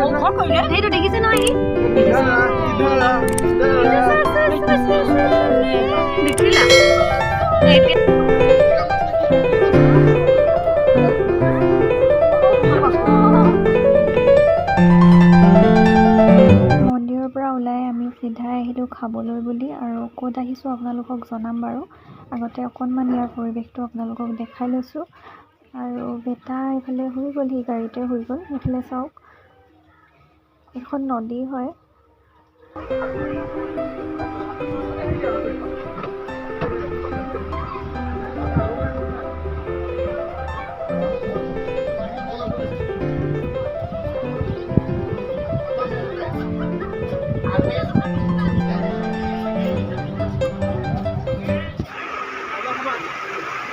সেইটো দেখিছে নহয় সি দেখিলা। মন্দিৰৰ পৰা ওলাই আমি চিধাই আহিলোঁ খাবলৈ বুলি। আৰু ক'ত আহিছোঁ আপোনালোকক জনাম বাৰু, আগতে অকণমান ইয়াৰ পৰিৱেশটো আপোনালোকক দেখাই লৈছোঁ। আৰু বেটা এইফালে শুই গ'ল, সি গাড়ীতে শুই গ'ল। এইফালে চাওক এখন নদী হয়।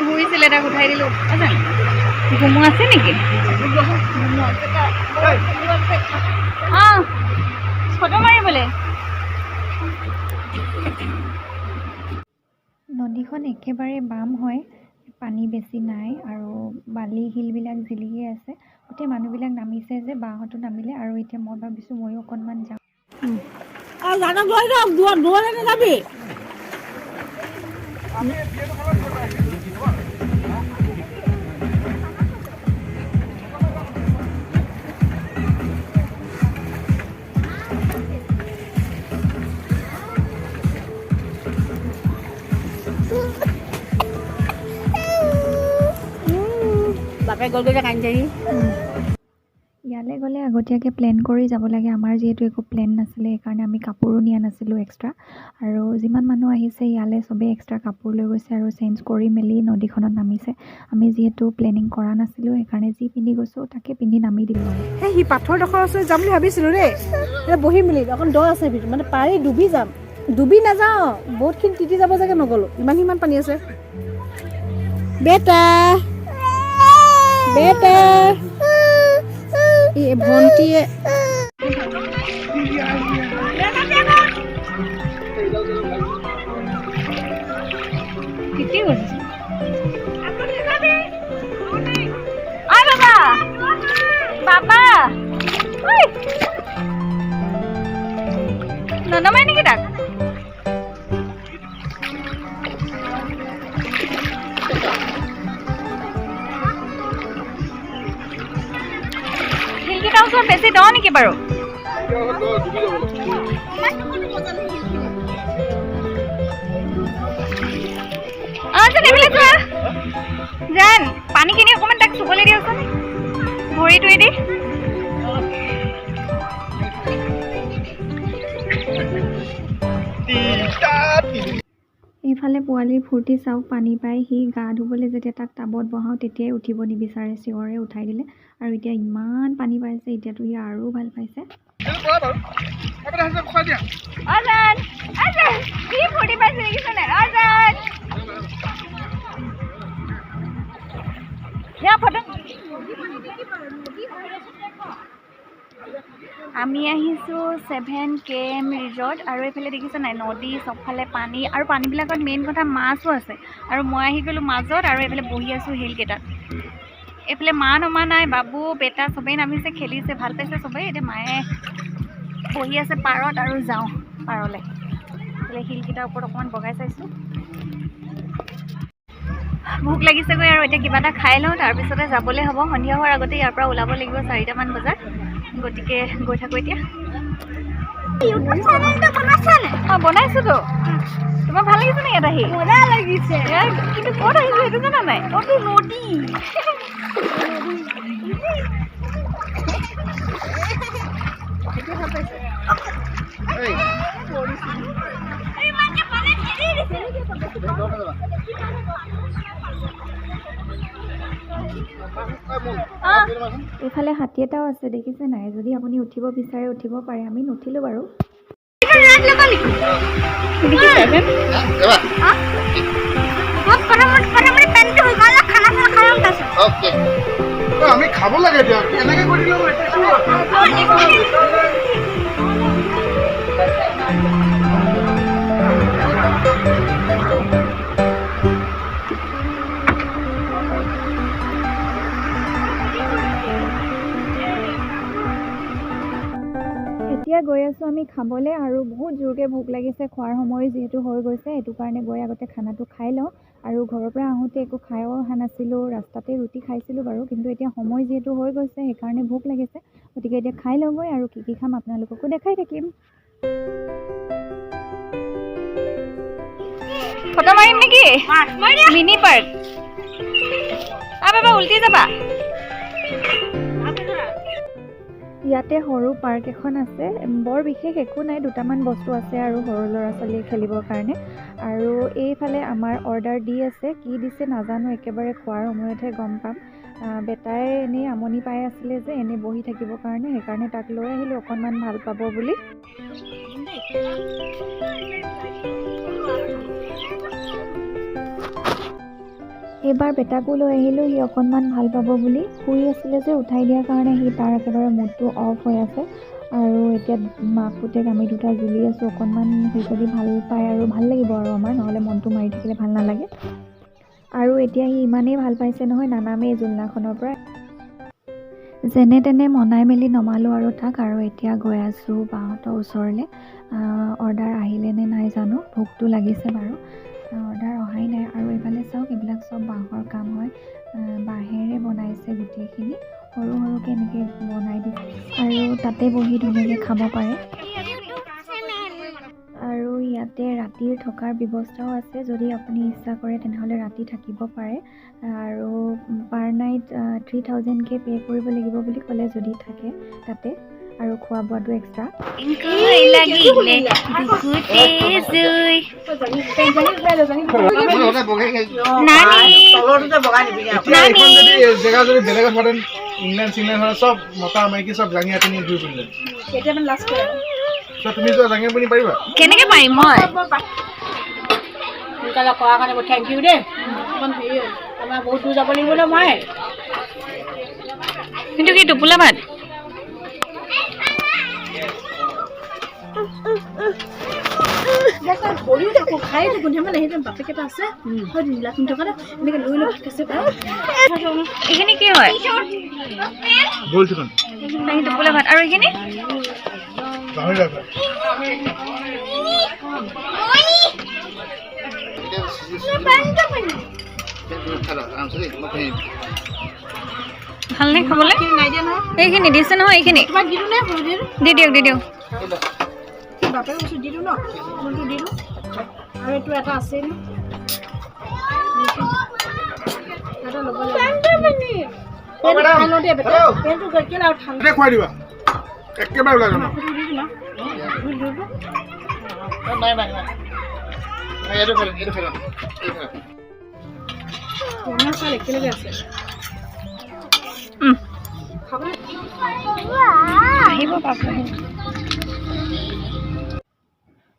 শুইছিলে, তাক উঠাই দিলোঁ। আচ্ছা, গুমো আছে নেকি? অঁ, ফটো মাৰিবলৈ। নদীখন একেবাৰে বাম হয়, পানী বেছি নাই আৰু বালি শিলবিলাক জিলিকি আছে। গোটেই মানুহবিলাক নামিছে যে, বাহঁতো নামিলে। আৰু এতিয়া মই ভাবিছোঁ ময়ো অকণমান যাওঁ। বাপেক গ'লগৈ যে কান্দি। ইয়ালৈ গ'লে আগতীয়াকৈ প্লেন কৰি যাব লাগে। আমাৰ যিহেতু একো প্লেন নাছিলে, সেইকাৰণে আমি কাপোৰো নিয়া নাছিলোঁ এক্সট্ৰা। আৰু যিমান মানুহ আহিছে ইয়ালৈ চবেই এক্সট্ৰা কাপোৰ লৈ গৈছে আৰু চেঞ্জ কৰি মেলি নদীখনত নামিছে। আমি যিহেতু প্লেনিং কৰা নাছিলোঁ, সেইকাৰণে যি পিন্ধি গৈছোঁ তাকে পিন্ধি নামি দিলোঁ আৰু। সেই সি পাথৰডোখৰ ওচৰত যাম বুলি ভাবিছিলোঁ দেই, বহি মেলি অকণ দ আছে ভিতৰত, মানে পাৰি ডুবি যাম, ডুবি নাযাওঁ, বহুতখিনি তিতি যাব চাগে, নগ'লোঁ, ইমান সিমান পানী আছে। বেটা বেটা, এই ভণ্টিয়ে তিতি গৈছে। ঐ বাবা, বাবা, ঐ ননমাই নেকি তাক? শিলকেইটাৰ ওচৰত বেছি দ নেকি বাৰু? অঁ, জান এইফালে যোৱা। জান, পানীখিনি অকণমান তাক চুবলৈ দিয়কচোন ভৰিটোৱেদি। এইফালে পোৱালিৰ ফূৰ্তি চাওক, পানী পাই সি গা ধুবলৈ যেতিয়া তাক টাবত বহাওঁ তেতিয়াই উঠিব নিবিচাৰে, চিঞৰে উঠাই দিলে। আৰু এতিয়া ইমান পানী পাইছে, এতিয়াতো সি আৰু ভাল পাইছে। অ জান, অ জান, কি ফূৰ্তি পাইছে দেখিছ নাই? অ জান, সেয়া ফটো। আমি আহিছোঁ 7 KM resort. আৰু এইফালে দেখিছে নাই নদী, চবফালে পানী আৰু পানীবিলাকত মেইন কথা মাছো আছে। আৰু মই আহি গ'লোঁ মাজত আৰু এইফালে বহি আছোঁ শিলকেইটাত। এইফালে মা নমা নাই, বাবু বেটা চবেই নামিছে, খেলিছে, ভাল পাইছে চবেই। এতিয়া মায়ে বহি আছে পাৰত আৰু যাওঁ পাৰলৈ। এইফালে শিলকেইটাৰ ওপৰত অকণমান বগাই চাইছোঁ। ভোক লাগিছেগৈ আৰু এতিয়া কিবা এটা খাই লওঁ, তাৰপিছতে যাবলৈ হ'ব। সন্ধিয়া হোৱাৰ আগতে ইয়াৰ পৰা ওলাব লাগিব 4টামান বজাত, গতিকে গৈ থাকোঁ এতিয়া। অঁ, বনাইছোতো। তোমাৰ ভাল লাগিছে নে ইয়াত আহি? মজা লাগিছে। কিন্তু ক'ত আহিছোঁ সেইটো জানা নাই? অটো নদী। এইফালে হাতী এটাও আছে, দেখিছে নাই? যদি আপুনি উঠিব বিচাৰে উঠিব পাৰে, আমি নুঠিলোঁ বাৰু। দেখিছে? আমি খাব লাগে এতিয়া, এনেকে কৰি দিলে। এতিয়া গৈ আছোঁ আমি খাবলৈ আৰু বহুত জোৰকৈ ভোক লাগিছে। খোৱাৰ সময় যিহেতু হৈ গৈছে, সেইটো কাৰণে গৈ আগতে খানাটো খাই লওঁ। আৰু ঘৰৰ পৰা আহোঁতে একো খায়ো অহা নাছিলোঁ, ৰাস্তাতে ৰুটি খাইছিলোঁ বাৰু। কিন্তু এতিয়া সময় যিহেতু হৈ গৈছে, সেইকাৰণে ভোক লাগিছে। গতিকে এতিয়া খাই লওঁগৈ আৰু কি কি খাম আপোনালোককো দেখাই থাকিম। ফটো মাৰিম নেকি? মিনি পাৰ্ক বাবা, উল্টি যাবা। ইয়াতে সৰু পাৰ্ক এখন আছে, বৰ বিশেষ একো নাই, দুটামান বস্তু আছে আৰু সৰু ল'ৰা ছোৱালীয়ে খেলিবৰ কাৰণে। আৰু এইফালে আমাৰ অৰ্ডাৰ দি আছে, কি দিছে নাজানো, একেবাৰে খোৱাৰ সময়তহে গম পাম। বেটাই এনেই আমনি পাই আছিলে যে এনেই বহি থাকিবৰ কাৰণে, সেইকাৰণে তাক লৈ আহিলোঁ অকণমান ভাল পাব বুলি। এইবাৰ বেটাকো লৈ আহিলোঁ, সি অকণমান ভাল পাব বুলি। শুই আছিলে যে, উঠাই দিয়াৰ কাৰণে সি তাৰ একেবাৰে মুডটো অফ হৈ আছে। আৰু এতিয়া মাক পুতেক আমি দুটা জুলি আছোঁ অকণমান, সি যদি ভাল পায় আৰু ভাল লাগিব আৰু আমাৰ, নহ'লে মনটো মাৰি থাকিলে ভাল নালাগে। আৰু এতিয়া সি ইমানেই ভাল পাইছে নহয়, নানামেই জোলনাখনৰ পৰা। যেনে তেনে মনাই মেলি নমালোঁ আৰু তাক। আৰু এতিয়া গৈ আছোঁ বাহঁতৰ ওচৰলৈ। অৰ্ডাৰ আহিলে নে নাই জানো, ভোকটো লাগিছে বাৰু, অৰ্ডাৰ অহাই নাই। আৰু এইফালে চাওক, এইবিলাক চব বাঁহৰ কাম হয়, বাঁহেৰে বনাইছে গোটেইখিনি, সৰু সৰুকৈ এনেকৈ বনাই দিছে আৰু তাতে বহি ধুনীয়াকৈ খাব পাৰে। আৰু ইয়াতে ৰাতিৰ থকাৰ ব্যৱস্থাও আছে, যদি আপুনি ইচ্ছা কৰে তেনেহ'লে ৰাতি থাকিব পাৰে। আৰু পাৰ নাইট 3000কৈ পে' কৰিব লাগিব বুলি ক'লে যদি থাকে তাতে, আৰু খোৱা বোৱাটো এক্সট্ৰা। কেনেকে পাৰিম মই? সোনকালে কৰাৰ কাৰণে thank U দেই। অকণ হেৰি আমাৰ বহুত দূৰ যাব লাগিব ন মই। কিন্তু কি টোপোলা ভাত? ধৰিও থাকোঁ, খাই থাকোঁ, ধেমালি সেইটো বাপেক এটা আছে হয়, নীলা পিন্ধি থকা এনেকৈ লৈ লৈ ভাত খাইছে। এইখিনি কি হয়? টোপোলা ভাত। আৰু এইখিনি ভালনে খাবলৈ? এইখিনি দিছে নহয়, এইখিনি দি দিয়ক, দি দিয়ক। বাপেক কৈছোঁ দি দিওঁ ন, ফুলটো দি দিওঁ। আৰু এইটো এটা আছে ন, এটা ল'ব লাগিব। একেলগে আছে। আহিব পাব।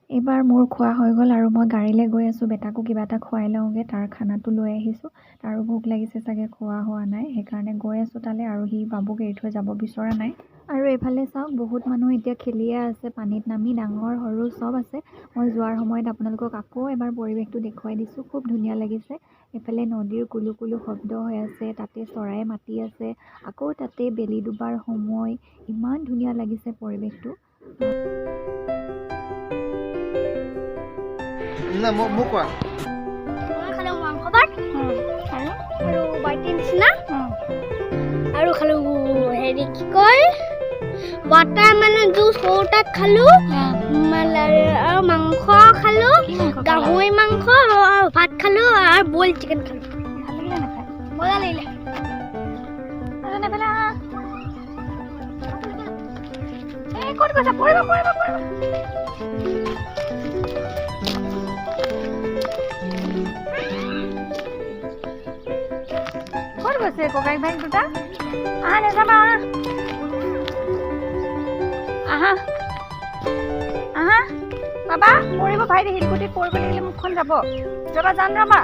এইবাৰ মোৰ খোৱা হৈ গ'ল আৰু মই গাড়ীলৈ গৈ আছোঁ। বেটাকো কিবা এটা খুৱাই লওঁগৈ, তাৰ খানাটো লৈ আহিছোঁ। তাৰো ভোক লাগিছে চাগে, খোৱা হোৱা নাই, সেইকাৰণে গৈ আছোঁ তালৈ। আৰু সি বাবুক এৰি থৈ যাব বিচৰা নাই। আৰু এইফালে চাওক, বহুত মানুহ এতিয়া খেলিয়ে আছে পানীত নামি, ডাঙৰ সৰু চব আছে। মই যোৱাৰ সময়ত আপোনালোকক আকৌ এবাৰ পৰিৱেশটো দেখুৱাই দিছোঁ, খুব ধুনীয়া লাগিছে। এইফালে নদীৰ কুলু কুলু শব্দ হৈ আছে, তাতে চৰাই মাতি আছে, আকৌ তাতে বেলি ডুবাৰ সময়, ইমান ধুনীয়া লাগিছে পৰিৱেশটো। আৰু খালো হেৰি কি কয় ৱাটাৰমেলন জুচ সৰু তাত খালো, আৰু মাংস খালো, গাহৰি মাংস আৰু ভাত খালো আৰু বইল চিকেন খালো। ভাল লাগিলে নাখায়? মজা লাগিলে। ক'ত গৈছা? পৰিব পৰিব পৰিব। ক'ত গৈছে ককাইক ভাইক দুটা? আহা, নাযাবা, আহা আহা আহা বাবা, পৰিব ভাইটি, শিলগুটিত পৰিব লাগিলে মুখখন যাব। ৰ'বা, যাম ৰ'বা।